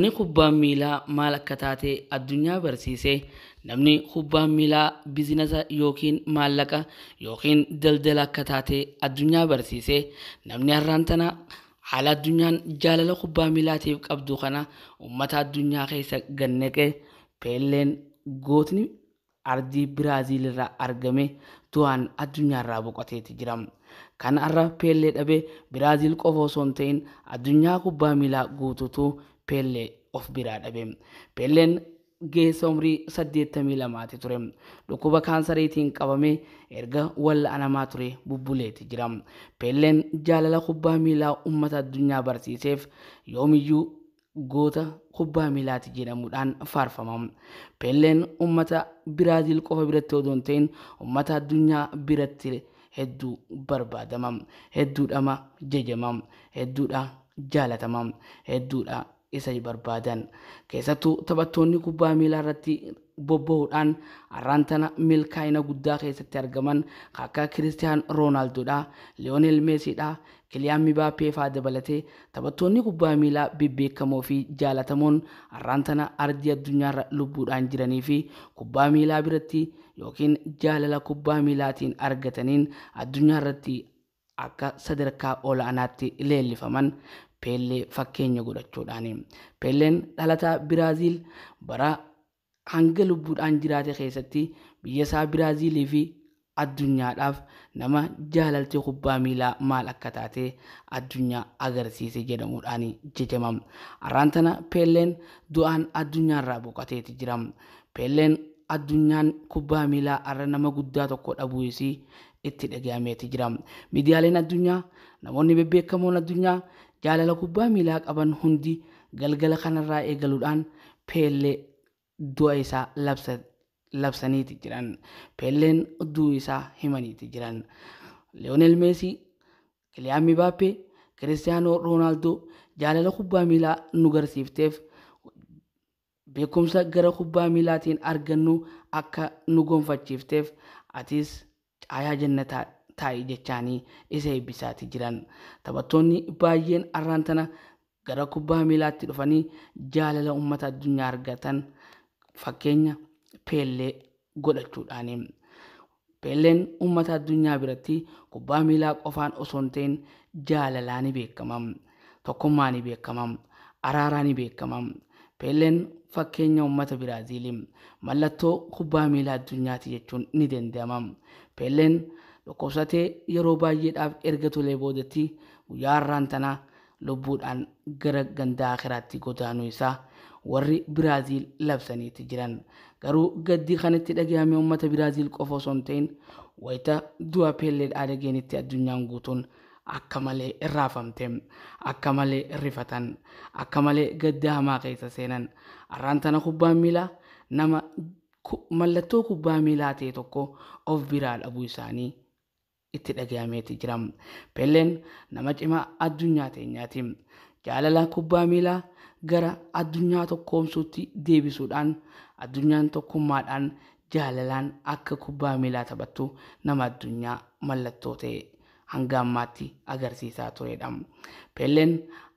Namni kubbaan miilaa maal akka taate addunyaa barsiise, namni kubbaan miilaa biizinasa yookiin maallaqa yookiin daldala akka taate addunyaa barsiise, namni har'aan tana haala addunyaan jaalala kubbaa miilaatiif qabdu kana uummata addunyaa keessa gannaqe, Peelleen gootni ardii Biraaziil irraa argame du'aan addunyaarraa boqoteeti jira. Kan har'a Peellee dhabe Biraaziil qofa osoo hin ta'in addunyaa kubbaa miilaa guutuutu Peellee of biraa dhabe. Peelleen geessa umrii 82 ture. Dhukkuba kaansariitiin qabamee erga wal'aanamaa ture bubbuleeti jira. Peelleen jaalala kubbaa miilaa uummata addunyaa barsiiseef yoomiyyuu goota kubbaa miilaati jedhamuudhaan faarfama. Peelleen uummata Biraaziil qofa biratti odoo hin ta'in uummata addunyaa biratti hedduu barbaadama. Hedduudhama jajama. Hedduudha jaalatama. Hedduudha isa barbaadan. Keessattuu taphattoonni kubbaa miilaa irratti bobba'uudhaan har'aan tana milkaa'ina guddaa keessatti argaman akka Kiristiyaan Roonaaldodha, Liyoonel Meesiidha, Kiliyaan Mibaappee fa'aa dabalatee taphattoonni kubbaa miilaa bebbeekamoo fi jaalatamoon har'aan tana ardii addunyaarra lubbuudhaan jiranii fi kubbaa miilaa biratti yookiin jaalala kubbaa miilaatiin argataniin addunyaa irratti akka sadarkaa olaanaatti leellifaman Peellee fakkeenya godhachuudhaani. Peelleen dhalataa Biraaziil bara hanga lubbuudhaan jiraate keessatti biyya isaa Biraaziilii fi addunyaadhaaf nama jaalaltii kubbaa miilaa maal akka taate addunyaa agarsiise jedhamuudhaan jajama. Har'aan tana Peelleen du'aan addunyaarraa boqoteeti jira. Peelleen addunyaan kubbaa miilaa har'a nama guddaa tokko dhabuu isii itti dhagahameeti jira. Miidiyaaleen addunyaa, namoonni bebbeekamoon addunyaa jaalala kubbaa miilaa qaban hundi galgala kanarraa eegaluudhaan Peellee du'a isaa labsaniiti jiran. Peelleen du'uu isaa himaniiti jiran. Liyoonel Meesii, Kiliyaan Mibaappee, Kiristiyaanoo Roonaaldoo jaalala kubbaa miilaa nu garsiifteef beekumsa gara kubbaa miilaatiin argannu akka nu gonfachiifteef atis caayaa jannataa taa'i jechaanii isa eebbisaati jiran. Taphattoonni baay'een har'aan tana gara kubbaa miilaatti dhufanii jaalala uummata addunyaa argatan fakkeenya Peellee godhachuudhaani. Peelleen uummata addunyaa biratti kubbaa miilaa qofaan osoo hin ta'in jaalalaan ni beekama. Tokkummaan ni beekama. Araaraan ni beekama. Peelleen fakkeenya uummata Biraaziili. Mallattoo kubbaa miilaa addunyaati jechuun ni danda'ama. Peelleen dhukkubsatee yeroo baay'eedhaaf erga tolee boodatti guyyaa har'aan tana lubbuudhaan gara ganda akiraatti godaanuu isaa warri Biraaziil labsaniiti jiran. Garuu gaddi kanatti dhagahame uummata Biraaziil qofa osoo hin ta'in wayita du'a Peelleedhaa dhageenitti addunyaan guutuun akka malee irraafamte, akka malee rifatan, akka malee gadda hamaa keessa seenan. Har'aan tana kubbaan miilaa nama mallattoo kubbaa miilaa ta'e tokko of biraa dhabuu isaanii itti dhagahameeti jira. Peelleen nama cimaa addunyaa teenyaati. Jaalala kubbaa miilaa gara addunyaa tokkoomsuutti deebisuudhaan addunyaan tokkummaadhaan jaalalaan akka kubbaa miilaa taphattu nama addunyaa mallattoo ta'e hanga ammaatti agarsiisaa turedha. Peelleen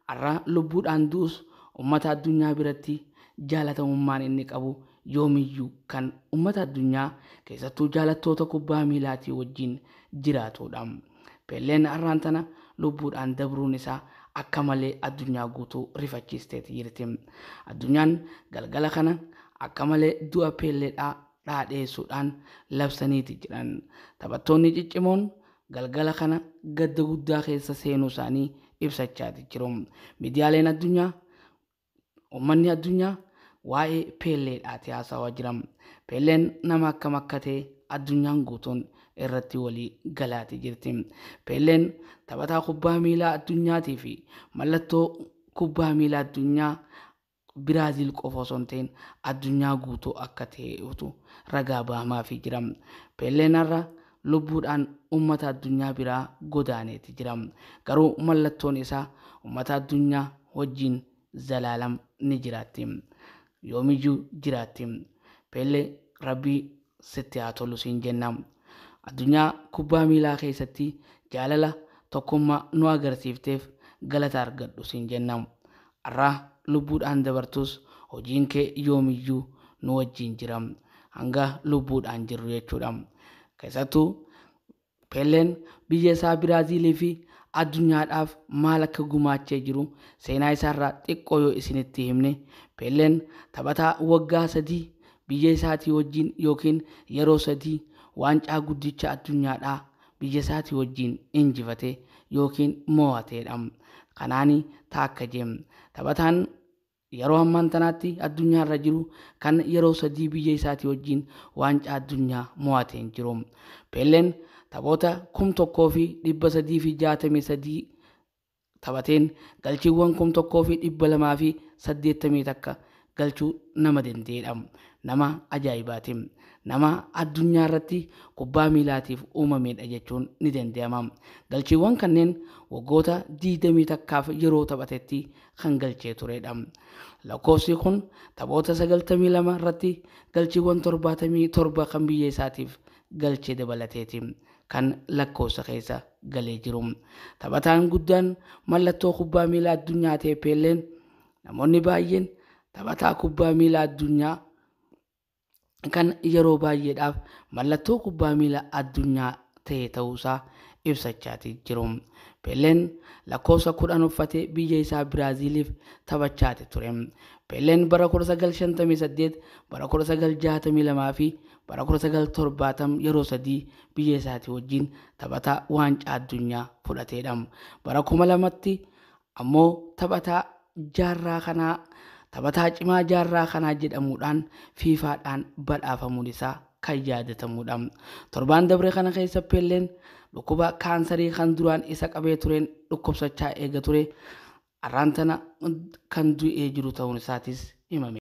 har'a lubbuudhaan du'us uummata addunyaa biratti jaalatamummaan inni qabu yoomiyyuu kan uummata addunyaa keessattuu jaalattoota kubbaa miilaatii wajjin jiraatudha. Peelleen har'aan tana lubbuudhaan dabruun isaa akka malee addunyaa guutuu rifachiisteeti jirti. Addunyaan galgala kana akka malee du'a Peelleedhaa dhaadheessuudhaan labsaniiti jiran. Taphattoonni ciccimoon galgala kana gadda guddaa keessa seenuu isaanii ibsachaati jiru. Miidiyaaleen addunyaa, uummanni addunyaa waa'ee Peelleedhaati haasawaa jira. Peelleen nama akkam akka ta'e addunyaan guutuun irratti walii galaati jirti. Peelleen taphataa kubbaa miilaa addunyaatii fi mallattoo kubbaa miilaa addunyaa Biraaziil qofa osoo hin ta'in addunyaa guutuu akka ta'etu ragaa bahamaafii jira. Peelleen har'a lubbuudhaan uummata addunyaa biraa godaaneeti jira. Garuu mallattoon isaa uummata addunyaa wajjin zalaalam ni jiraatti. Yoomiyyuu jiraatti. Peellee rabbii sitti haa tolu siin jenna. Addunyaa kubbaa miilaa keessatti jaalala tokkummaa nu agarsiifteef galata argadhu siin jenna. Har'a lubbuudhaan dabartus hojiin kee yoomiyyuu nu wajjin jira hanga lubbuudhaan jirru jechuudha. Keessattuu Peelleen biyya isaa Biraaziilii fi addunyaadhaaf maal akka gumaachee jiru seenaa isaarraa xiqqoo yoo isinitti himne, Peelleen taphataa waggaa 3 biyya isaatii wajjin yookiin yeroo 3 waancaa guddicha addunyaadhaa biyya isaatii wajjin injifate yookiin mo'ateedha. Kanaani taakka jeem taphataan yeroo ammaan tanaatti addunyaarra jiru kan yeroo 3 biyya isaatii wajjin waancaa addunyaa mo'ateen jiru. Peelleen taphoota 1363 taphateen galchiiwwan 1281 galchuu nama danda'edha. Nama ajaa'ibaati. Nama addunyaa irratti kubbaa miilaatiif uumamedha jechuun ni danda'ama. Galchiiwwan kanneen waggoota 21 yeroo taphatetti kan galchee turedha. Lakkoofsi kun taphoota 92 irratti galchiiwwan 77 kan biyya isaatiif galchee dabalateeti kan lakkoofsa keessa galee jiru. Taphataan guddaan mallattoo kubbaa miilaa addunyaa ta'e Peelleen namoonni baay'een taphataa kubbaa miilaa addunyaa kan yeroo baay'eedhaaf mallattoo kubbaa miilaa addunyaa ta'e ta'uusaa ibsachaatii jiru. Peelleen lakkoofsa 10 uffatee biyya isaa Biraaziiliif taphachaati ture. Peelleen bara 1958, bara 1962 fi bara 1970 yeroo 3 biyya isaatii wajjin taphataa waancaa addunyaa fudhateedha. Bara 2000tti ammoo taphataa jaarraa kanaa taphataa cimaa jaarraa kanaa jedhamuudhaan FIFAdhaan badhaafamuun isaa kan yaadatamudha. Torbaan dabre kana keessa Peelleen dhukkuba kaansarii kan duraan isa qabee tureen dhukkubsachaa eega ture arraan tana kan du'ee jiru ta'uun isaatis himame.